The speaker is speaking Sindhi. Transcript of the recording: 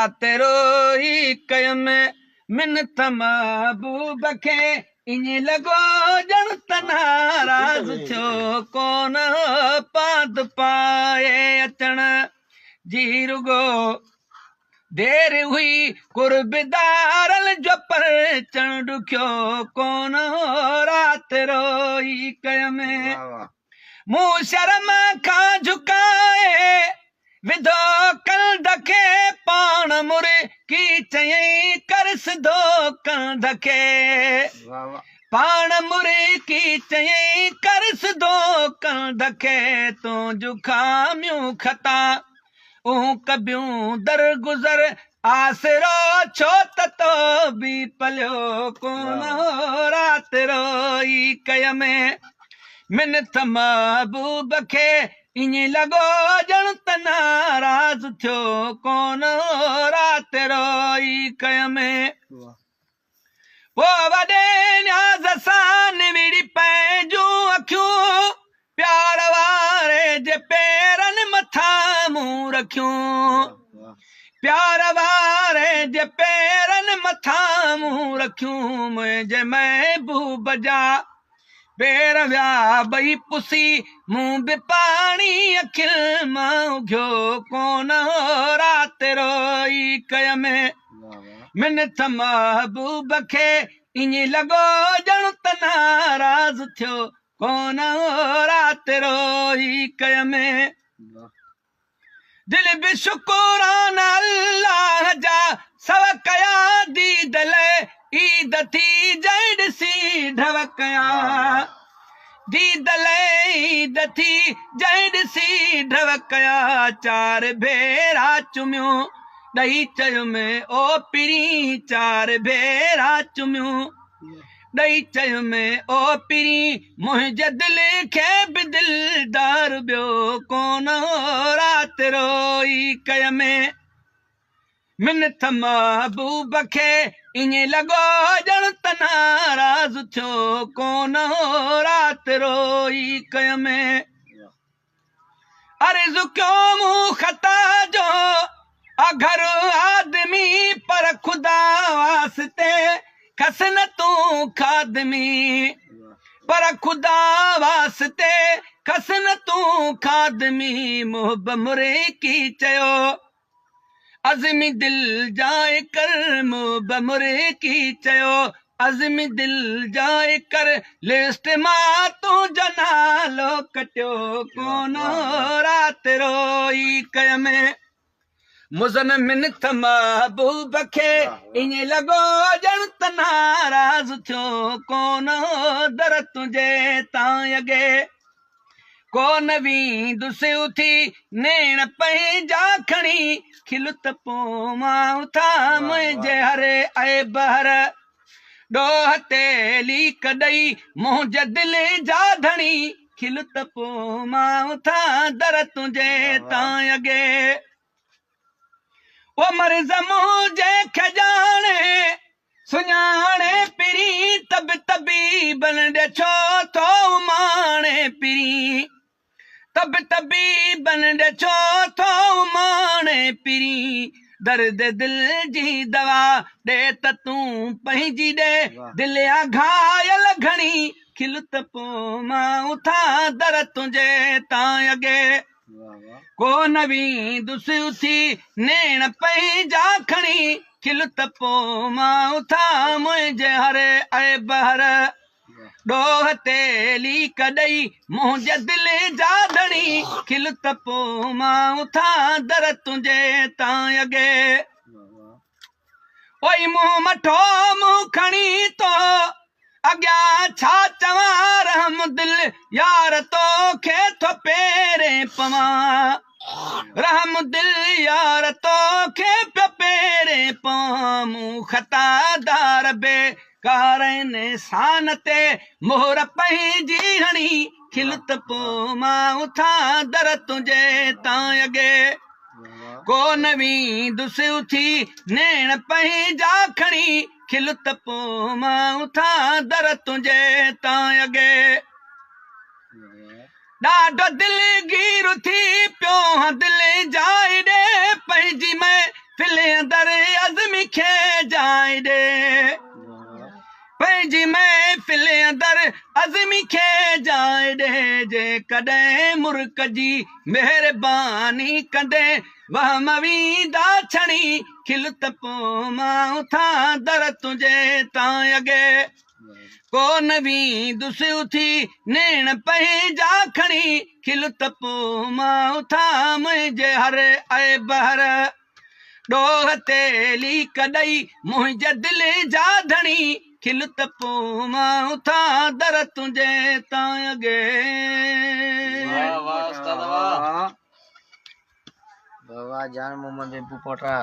رات روئي ڪيم منٿ محبوب کي ائين لڳو ڄڻ ته ناراض ٿيو ڪونه پاند پائي اچڻ جي رڳو دير هئي قربدارن جو پرچڻ ڏکيو ڪونه هو رات روئي ڪيم مون شرم کان جهڪائي وڌو ڪنڌ کي پاڻ مرڪي چيائين ڪر سڌو ڪنڌ کي پاڻ مرڪي چيائين ڪر سڌو ڪنڌ کي تنهنجون خاميون خطا اون ڪبيون درگذر آسرو ڇو ته تو به پليو ڪونه هو رات روئي ڪيم منٿ محبوب کي ائين لڳو ڄڻ ته ناراض ٿيو ڪونه هو رات روئي ڪيم پوء وڏي نياز سان نوڙي پنهنجون اکيون پيار واري جي پيرن مٿان مون رکيون پيار واري جي پيرن مٿان مون رکيون منهنجي محبوب جا پير ويا ٻئي پسي مون به پاڻي اکين مان اگهيو ڪونه هو رات روئي ڪيم منٿ محبوب کي ائين لڳو ڄڻ ته ناراض ٿيو ڪونه هو رات روئي ڪيم دل به شڪرانا الله جا سو ڪيا ديد لئه عيد ٿي جنهن ڏسي ڍو ڪيا ديد لئه عيد ٿي جنهن ڏسي ڍو ڪيا چار ڀيرا چميو ڏئي چيم او پرين چار ڀيرا چميو ڏئي چيم او پرين منهنجي دل کي به دلدار ٻيو ڪونه هو رات روئي ڪيم منٿ محبوب کي ائين لڳو ڄڻ ته ناراض ٿيو ڪونه هو رات روئي ڪيم عرض ڪيو مون خطا جو اگهر آدمي پر خدا واسطي کس نه تون خادمي پر خدا واسطي کس نه تون خادمي محب مرڪي چيو عزمي دل جاء ڪر محب مرڪي چيو عزمي دل جاء ڪر لسٽ مان تنهنجو نالو ڪٽيو ڪونه رات روئي ڪيم مزن منٿ محبوب کي ائين لڳو ڄڻ ته ناراض ٿيو ڪونه در تنهنجي تان اڳي ڪو نه ويندس اٿي نيڻ پنهنجا کڻي کل ته پوان اٿان منهنجي هر عيب هر ڏوهه تي ليڪ ڏئي منهنجي دل جا ڌڻي کل ته پوان اٿان در تنهنجي تان اڳي او مرض منهنجي کي ڄاڻي سڃاڻي پرين طب طبيبن ڏي ڇو ٿو اماڻي پرين طب طبيبن ڏي ڇو ٿو اماڻي پرين درد دل جي دوا ڏي ته تون پنهنجي ڏي دل آ گهايل گهڻي کل ته پو مان اٿان در تنهنجي تان اڳي ڪو نه ويندس اٿي نيڻ پنهنجا کڻي کل ته پو مان اٿان منهنجي هر عيب هر ڏوهه تي ليڪ ڏئي منهنجي دل جا ڌڻي کل ته پو مان اٿان در تنهنجي تان اڳي اوئي منهن مٺو منهن کڻي تو اڳيان ڇا چوان رحم دل يار توکي ٿو پيرين پوان رحم دل يار توکي پيو پيرين پوان مون خطا دار بي ڪارين سان تي مهر پنهنجي هڻي کل ته پو مان اٿان در تنهنجي تان اڳي ڪو نه ويندس اٿي نيڻ پنهنجا کڻي کل ته پو مان اٿان در تنهنجي تان اڳي ڏاڍو دلگير ٿي پيو هان دل جائي ڏي پنهنجي مين محفل اندر عزمي کي جاء ڏي. پنهنجي محفل اندر عزمي کي جاء ڏي. جيڪڏهن مرڪ جي مهرباني ڪندين وهم ويندا ڇڻي کل ته پوء مان اٿان در تنهنجي تان اڳي ڪو نه ويندس اٿي نيڻ پنهنجا کڻي کل ته پوء مان اٿان منهنجي هر عيب هر ڏوهه تي ليڪ ڏئي منهنجي دل جا ڌڻي کل ته پوء مان اٿان در تنهنجي تان اڳي. واه واه استاد واه. واه واه جان محمد پوپوٽا.